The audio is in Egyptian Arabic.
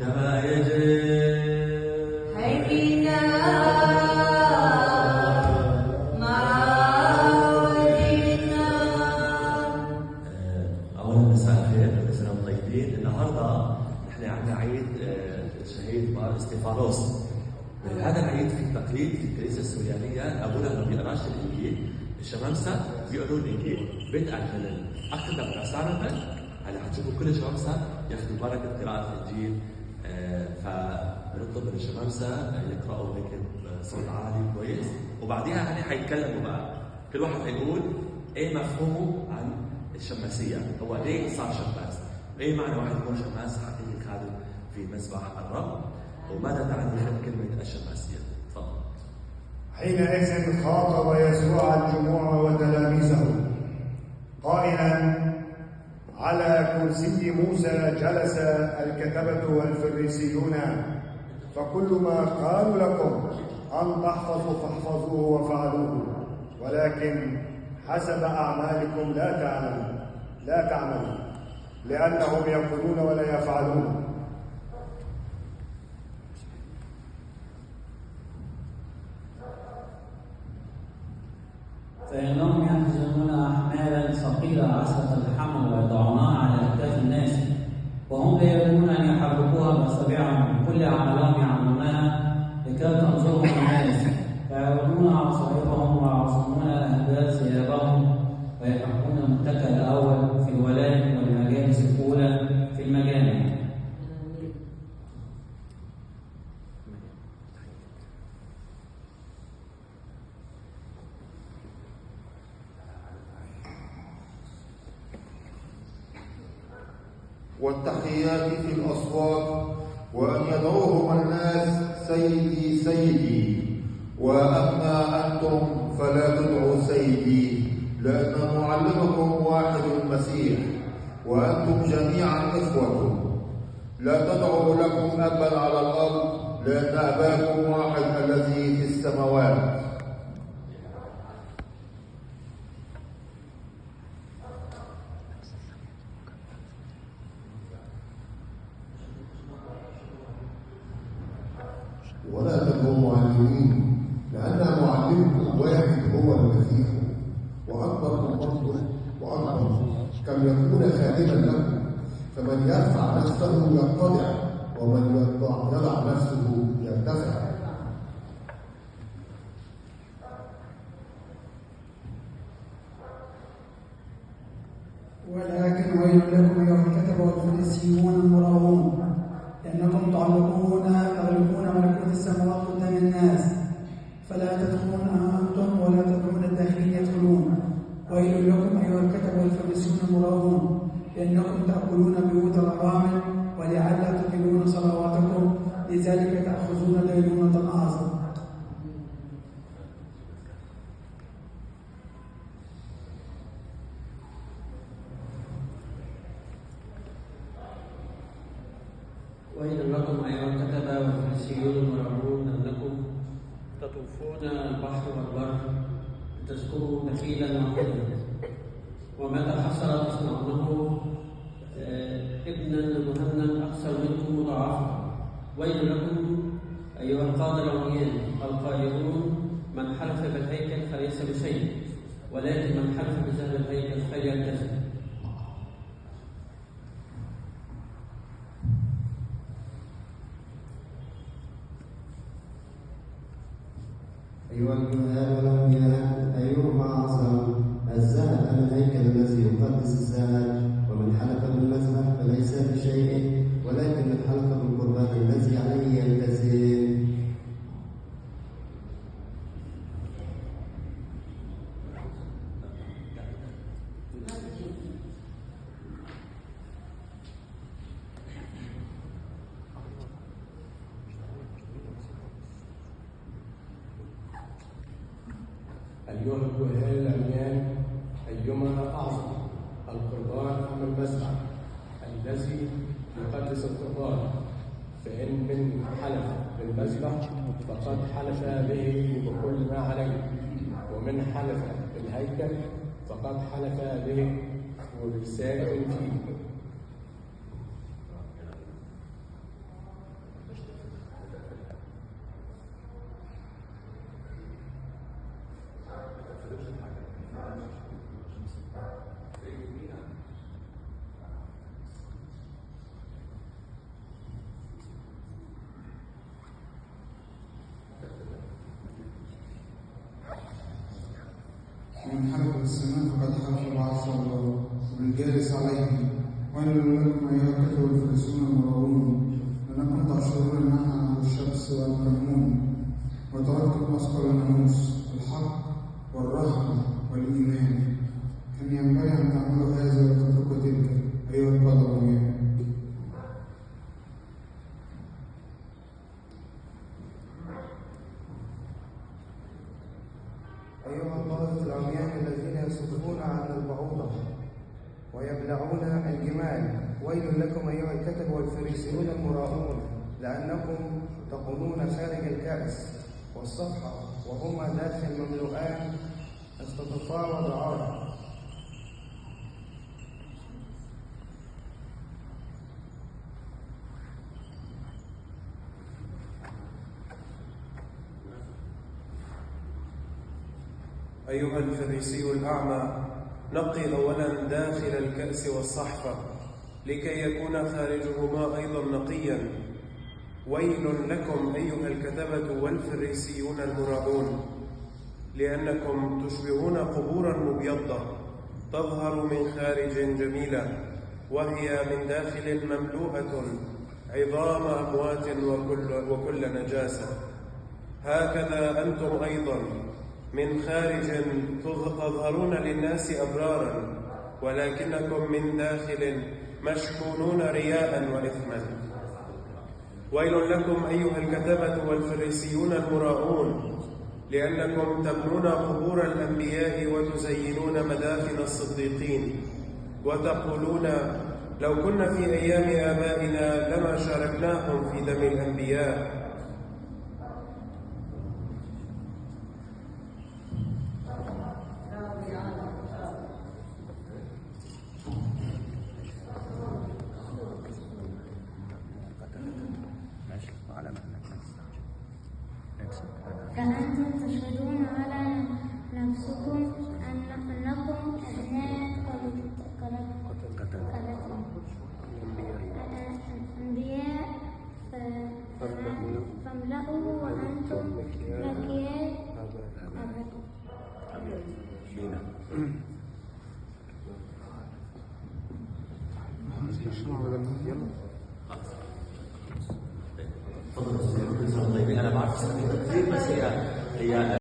كما يجب. هينا معودنا. اولا مساء الخير، كل سنة وانتم طيبين. النهارده نحن عندنا عيد الشهيد مار استيفانوس. هذا العيد في تقليد في الكنيسة السوريانيه، ابونا ما بيقراش الانجيل، الشمامسه بيقروا الانجيل بدءا من الاقدم رسالة. هلا حتشوفوا كل الشمامسه ياخذوا بركة قراءة الانجيل، فبنطلب من الشمامسه يقراوا هيك بصوت عالي كويس، وبعديها هن حيتكلموا بقى، كل واحد حيقول ايه مفهومه عن الشماسيه، هو ليه صار شماس؟ ايه معنى واحد يكون شماس حقيقي خادم في مسبح الرب؟ وماذا تعني كلمة الشماسيه؟ تفضل. حينئذ خاطب يسوع الجموع وتلاميذه قائلا: على كرسي موسى جلس الكتبة والفريسيون، فكل ما قالوا لكم أن تحفظوا فاحفظوه وفعلوه، ولكن حسب أعمالكم لا تعملوا، لأنهم يقولون ولا يفعلون. فإنهم يحزنون أحمالا ثقيلة عسرة الحمل ويضعونها على أكتاف الناس، وهم لا يريدون أن يحركوها بأصابعهم. كل عملهم يعملونها لكي تنظرهم الناس، فيعرضون عصائبهم ويعصمون أهداف ثيابهم، ويحبون المتكأ الأول في الولائم والمجالس الأولى في المجامع. والتحيات في الأسواق، وأن يدعوهم الناس سيدي سيدي، وأما أنتم فلا تدعوا سيدي، لأن معلمكم واحد المسيح، وأنتم جميعا إخوة. لا تدعوا لكم أبا على الأرض، لأن أباكم واحد الذي في السماوات. ولا تكونوا معلمين، لأن معلمكم واحد هو المسيح، وأكبركم برضه وأكبر كم يكون خادما لكم. فمن يرفع نفسه يتضع، ومن يضع نفسه يرتفع. ولكن ويل لكم أيها الكتبة والفريسيون المراؤون، لأنكم تغلقون ملكوت السماوات قدام الناس، فلا تدخلون أنتم ولا تدعون الداخلين يدخلون. ويل لكم أيها الكتبة والفريسيون المراؤون، لأنكم تأكلون بيوت الأرامل ولعل تطيلون صلواتكم، لذلك تأخذون دينونة أعظم. ويل لكم أيها الكتبة والفريسيون المراؤون، أنكم تطوفون البحر والبر لتذكروا نخيلا واحدا، ومتى حصل تصنعونه ابنا لجهنم أكثر منكم مضاعفا. ويل لكم أيها القادة العميان القائلون: من حلف بالهيكل فليس بشيء، ولكن من حلف بذهب الهيكل فليلتزم. أيها الجهال والعميان، أيهما أعظم، الذهب أم الهيكل الذي يقدس الذهب؟ ومن حلف بالمذبح فليس بشيء، ولكن من حلف بالقربان الذي عليه يلتزم. أيها الجهال العميان، أيما أعظم، القربان أم المذبح الذي يقدس القربان؟ فإن من حلف بالمذبح فقد حلف به وبكل ما عليه، ومن حلف بالهيكل فقد حلف به وبالساكن فيه. بالسماء فقد حلف بعرش الله وبالجالس عليه. ويل لكم أيها الكتبة والفريسيون المراؤون، لأنكم تعشرون النعنع والشمس والكمون، وتركتم أثقل الناموس، الحق والرحمة والإيمان. كان ينبغي أن تعملوا هذا وتتركوا تلك، أيها القادة العميان. أيها القادة العميان الذين يصدون عن البعوضة ويبلعون الجمال، ويل لكم أيها الكتبة والفريسيون المراؤون، لأنكم تقومون خارج الكأس والصفحة وهما داخل مملوءان استطفاء ودعارة. أيها الفريسي الأعمى، نقي أولا داخل الكأس والصحفة لكي يكون خارجهما أيضا نقيا. ويل لكم أيها الكتبة والفريسيون المراؤون، لأنكم تشبهون قبورا مبيضة تظهر من خارج جميلة، وهي من داخل مملوءة عظام أموات وكل نجاسة. هكذا أنتم أيضا من خارج تظهرون للناس أبرارا، ولكنكم من داخل مشحونون رياء وإثما. ويل لكم أيها الكتبة والفريسيون المراؤون، لأنكم تبنون قبور الأنبياء وتزينون مدافن الصديقين، وتقولون لو كنا في أيام آبائنا لما شاركناهم في دم الأنبياء. فأنتم تشهدون على نفسكم أنكم أبناء الأنبياء، فاملأوا وأنتم مكيال آبائكم. تفضل. كل سنة طيبين. أنا بعرف كثير، بس هي